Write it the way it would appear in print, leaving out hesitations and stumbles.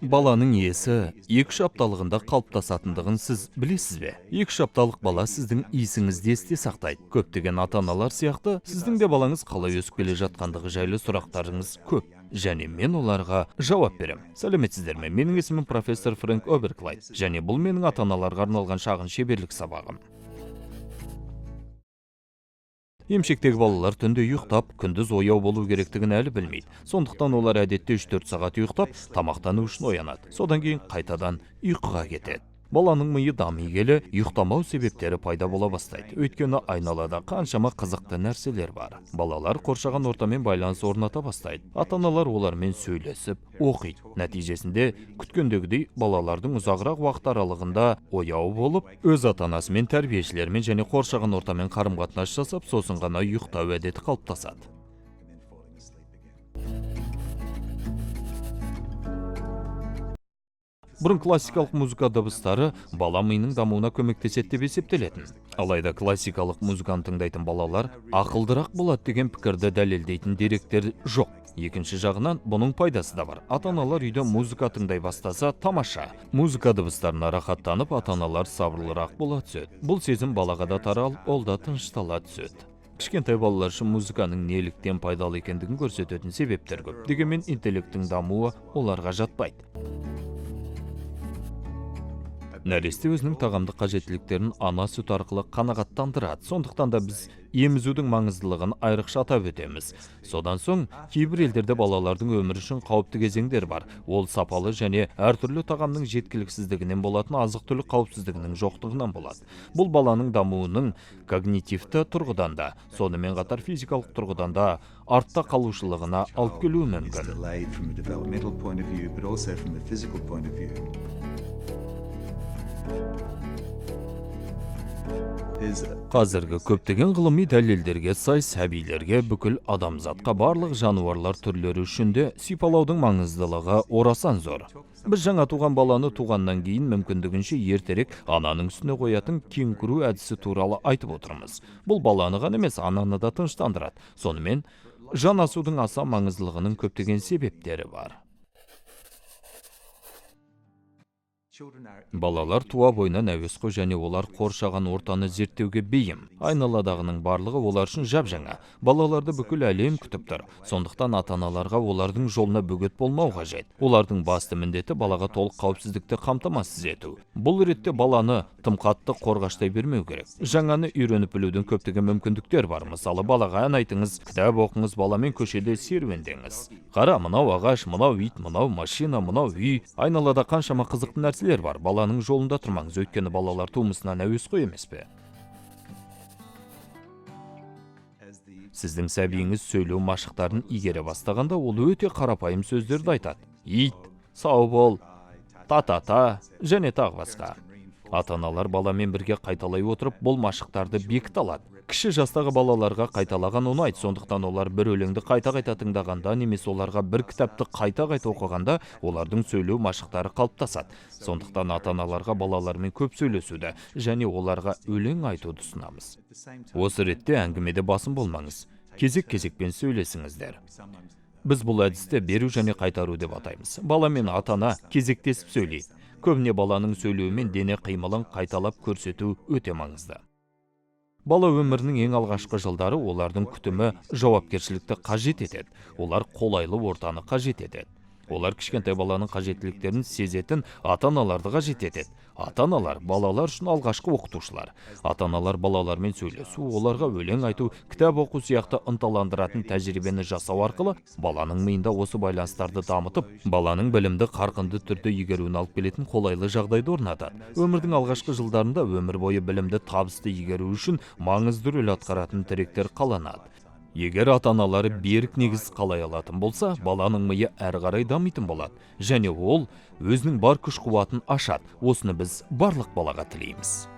Баланың есі 2-3 апталығында қалыптасатындығын сіз білесіз бе? 2-3 апталық бала сіздің есіңізде есте сақтайды. Көптеген ата-аналар сияқты сіздің де балаңыз қалай өсіп келе жатқандығы жайлы сұрақтарыңыз көп. Және мен оларға жауап берем. Сәлеметсіздер ме? Менің есімім профессор Фрэнк Оберклайд. Және бұл менің ата-аналарға арналған шағын шеберлік сабағым. Емшектегі балалар түнде ұйықтап, күндіз ояу болу керектігін әлі білмейді. Сондықтан олар әдетте 3-4 сағат ұйықтап, тамақтану үшін оянады. Содан кейін қайтадан ұйқыға кетеді. Баланың миы дами келе, ұйықтамау себептері пайда бола бастайды. Өйткені айналада қаншама қызықты нәрселер бар. Балалар қоршаған ортамен байланыс орната бастайды. Ата-аналар олармен сөйлесіп, оқиды. Нәтижесінде күткендегідей балалардың ұзағырақ уақыт аралығында ояу болып, өз ата-анасымен, тәрбиешілермен және қоршаған ортамен қарым-қатынас жасап, сосын ғана ұйықтау әдеті қалыптасады. Бұрын классикалық музыка дыбыстары бала миының дамуына көмектеседі деп есептелетін. Алайда классикалық музыканы тыңдайтын балалар ақылдырақ болады деген пікірді дәлелдейтін деректер жоқ. Екінші жағынан бұның пайдасы да бар. Ата-аналар үйде музыка тыңдай бастаса тамаша. Музыка дыбыстарына рахаттанып, ата-аналар сабырлырақ бола түседі. Бұл сезім балаға да таралып, ол да тыныштала түседі. Кішкентай балалар үшін музыканың неліктен пайдалы екендігін көрсететін себептер көп. Дегенмен интеллекттің дамуы оларға жатпайды. Нәресте өзінің тағамдық қажеттіліктерін ана сүті арқылы қанағаттандырады. Сондықтан да біз емізудің маңыздылығын айрықша атап өтеміз. Содан соң кейбір елдерде балалардың өмірі үшін қауіпті кезеңдер бар. Ол сапалы және әртүрлі тағамның жеткіліксіздігінен болатын азық-түлік қауіпсіздігінің жоқтығынан болады. Бұл баланың дамуының когнитивті тұрғыдан да, сонымен қатар физикалық тұрғыдан да артта қалушылығына алып келуі мүмкін. Қазіргі көптеген ғылыми дәлелдерге сай сәбилерге, бүкіл адамзатқа, барлық жануарлар түрлері үшін де сипалаудың маңыздылығы орасан зор. Біз жаңа туған баланы туғаннан кейін мүмкіндігінше ертерек ананың үстіне қоятын кең кіру әдісі туралы айтып отырмыз. Бұл баланы ғана емес, ананы да тыныштандырады. Сонымен жанасудың аса маңыздылығының көптеген себептері бар. Балалар туа бойынан әуесқой және олар қоршаған ортаны зерттеуге бейім. Айналадағының барлығы олар үшін жап-жаңа. Балаларды бүкіл әлем күтіп тұр. Сондықтан ата-аналарға олардың жолына бөгет болмау қажет. Олардың басты міндеті балаға толық қауіпсіздікті қамтамасыз ету. Бұл ретте баланы тым қатты қорғаштай бермеу керек. Жаңаны үйреніп білудің көптеген мүмкіндіктер бар. Мысалы, балаға ән айтыңыз, кітап оқыңыз, баламен көшеде серуендеңіз. Қара, мынау ағаш, мынау ит, мынау машина, мынау үй. Айналада қаншама қызықты нәрселер бар. Баланың жолында тұрмаңыз, өйткені балалар тумысынан әуесқой емес пе? Сіздің сәбиіңіз сөйлеу машықтарын игере бастағанда ол өте қарапайым сөздерді айтады. Ит, сау бол, та-та-та және тағы басқа. Ата-аналар баламен бірге қайталай отырып бұл машықтарды бекіте алады. Кіші жастағы балаларға қайталаған ұнайды, сондықтан олар бір өлеңді қайта-қайта тыңдағанда немесе оларға бір кітапты қайта-қайта оқығанда олардың сөйлеу машықтары қалыптасады. Сондықтан ата-аналарға балалармен көп сөйлесуді және оларға өлең айтуды ұсынамыз. Осы ретте әңгімеде басым болмаңыз. Кезек-кезекпен сөйлесіңіздер. Біз бұл әдісті беру және қайтару деп атаймыз. Бала мен ата-ана кезектесіп сөйлейді. Көбіне баланың сөйлеуімен дене қимылын қайталап көрсету өте маңызды. Бала өмірінің ең алғашқы жылдары олардың күтімі жауапкершілікті қажет етеді. Олар қолайлы ортаны қажет етеді. Олар кішкентай баланың қажеттіліктерін сезетін ата-аналарды қажет етеді. Ата-аналар балалар үшін алғашқы оқытушылар. Ата-аналар балалармен сөйлесу, оларға өлең айту, кітап оқу сияқты ынталандыратын тәжірибені жасау арқылы баланың миында осы байланыстарды дамытып, баланың білімді қарқынды түрде игеруін алып келетін қолайлы жағдайды орнатады. Өмірдің алғашқы жылдарында өмір бойы білімді табысты игеру үшін маңызды рөл атқаратын тіректер қаланады. Егер ата-аналары берік негіз қалай алатын болса, баланың миы әрі қарай дамитын болады және ол өзінің бар күш-қуатын ашады. Осыны біз барлық балаға тілейміз.